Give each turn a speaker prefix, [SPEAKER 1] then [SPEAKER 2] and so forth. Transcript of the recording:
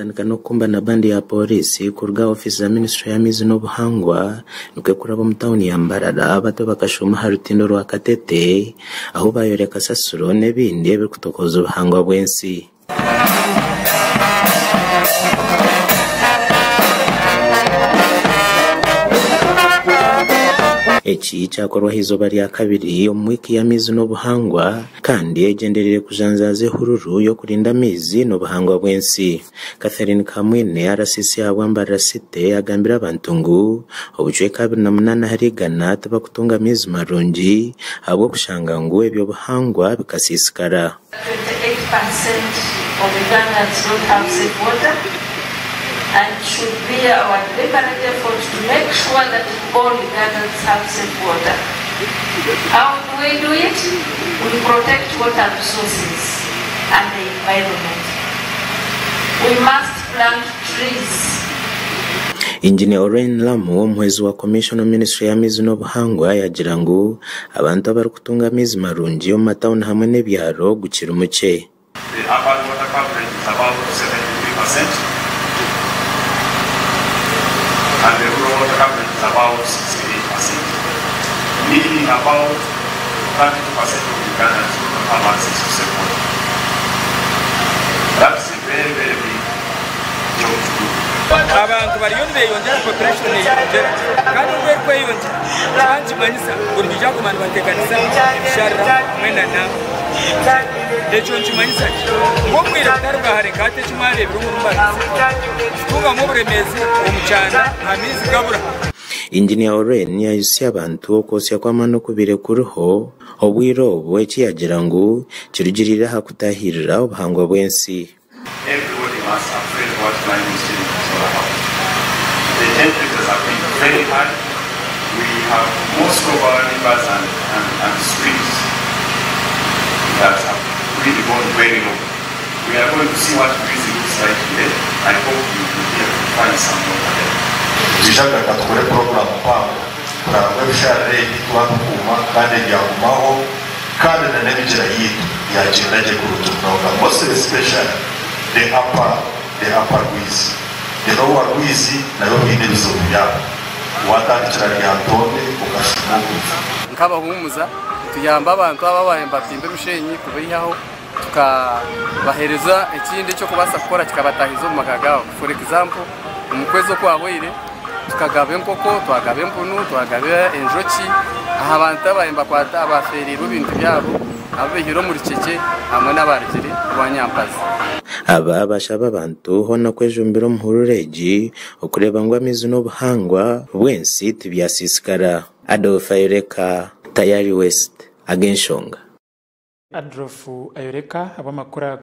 [SPEAKER 1] Bakatandika n'okukumba na bandi ya pooriisi kuruga aha ofiisi za minisiture y'amaizi n'obuhangwa nikwo kuraba omu tauni ya Mbarara batyo bakashuuma aha rutindo rwa Katete ahu baayoreka kasasiro n'ebindi ebirikutokooza obuhangwa bw'ensi. Eki kyakorwa aha izooba rya kabiri omu wiiki y'amaizi n'obuhangwa kandi egyendereire kujanjaaza ehururu y'okurinda amaizi n'obuhangwa bw'ensi. Catherine Kamwine, RCC ahabwa Mbarara City agambire abantu ngu obucweka 28 ahari igana tibakutunga maizi marungi ahabw'okushanga ngu eby'obuhangwa bikasiisikara.
[SPEAKER 2] 28 per cent of Ugandans don't have safe water and it should be our deliberate effort to make sure that all Ugandans have safe water. How do we do it? We protect water resources and the environment. We must plant trees.
[SPEAKER 1] Engineer Oren Lamu, omuhwezi wa Commissioner omu Ministry y'amaizi n'obuhangwa yaagira ngu abantu abarikutunga amaizi marungi omu matauni hamwe n'ebyaro gukiri mukye.
[SPEAKER 3] The urban water coverage is about 73% and the rural water coverage is about 68%, meaning about 32% of Ugandans do not have access to safe water. That's a very, very big job to do.
[SPEAKER 4] Abantu bariyo nibeyongyera, population neyeyongyera kandi obu erikweyongyera nikiba nikimanyisa ngu nibaija kuguma nibateekanisa ebisharara hamwe na Ekyo nikimanyisa ki? Ngu obwire butari bwa hare nka hati eki mwareebire omuri Mbarara City nitutungamu oburemeezi omu kyanda amaizi gabura.
[SPEAKER 1] Engineer Oren yaayutsya abantu okwotsya kw'amaani okubaire kuriho obwire obu eki yaagira ngu kirugiriire aha kutaahirira obuhangwa bw'ensi.
[SPEAKER 3] Everybody must afraid what climate change is all about. The temperatures have been very high. We have most of our rivers and, and, and streams that have really gone very low. We are going to see what Rwizi looks like today. I hope we will be able to find some water there.
[SPEAKER 5] Twija kugaruka tukore puroguraamu mpango kuraba ngu ebisharara ebi twabikuuma kandi byagumaho kandi na n'emigyera yaitu yagyenda gye kurungi munonga most especially the upper the upper Rwizi. The lower Rwizi nayo baine ebizibu byabo watandikira Lyantonde okashuma okuza.
[SPEAKER 6] Nk'abahuumuza, nituyamba abantu abo ababaire nibatimba emishenyi kubaihaho tukabaheereza ekindi eky'okubaasa kukora kikabataahiza omu maka gaabo. For example, omu kwezi okwahweire tukagaba enkoko, twagaba empunu, twagaba enjoki aha bantu ababaire nibakwata abafeereirwe ebintu byabo abu baihire omu rukyekye hamwe n'abarugire Rwanyampazi.
[SPEAKER 1] Aba bashaba abantu hoona kwejumbira omu hururu egi okureeba ngu amaizi n'obuhangwa bw'ensi tibyasiisikara. Adolf Ayoreka, Tayari West, Ag'enshonga.
[SPEAKER 7] Adolf Ayoreka ahabw'amakuru ago.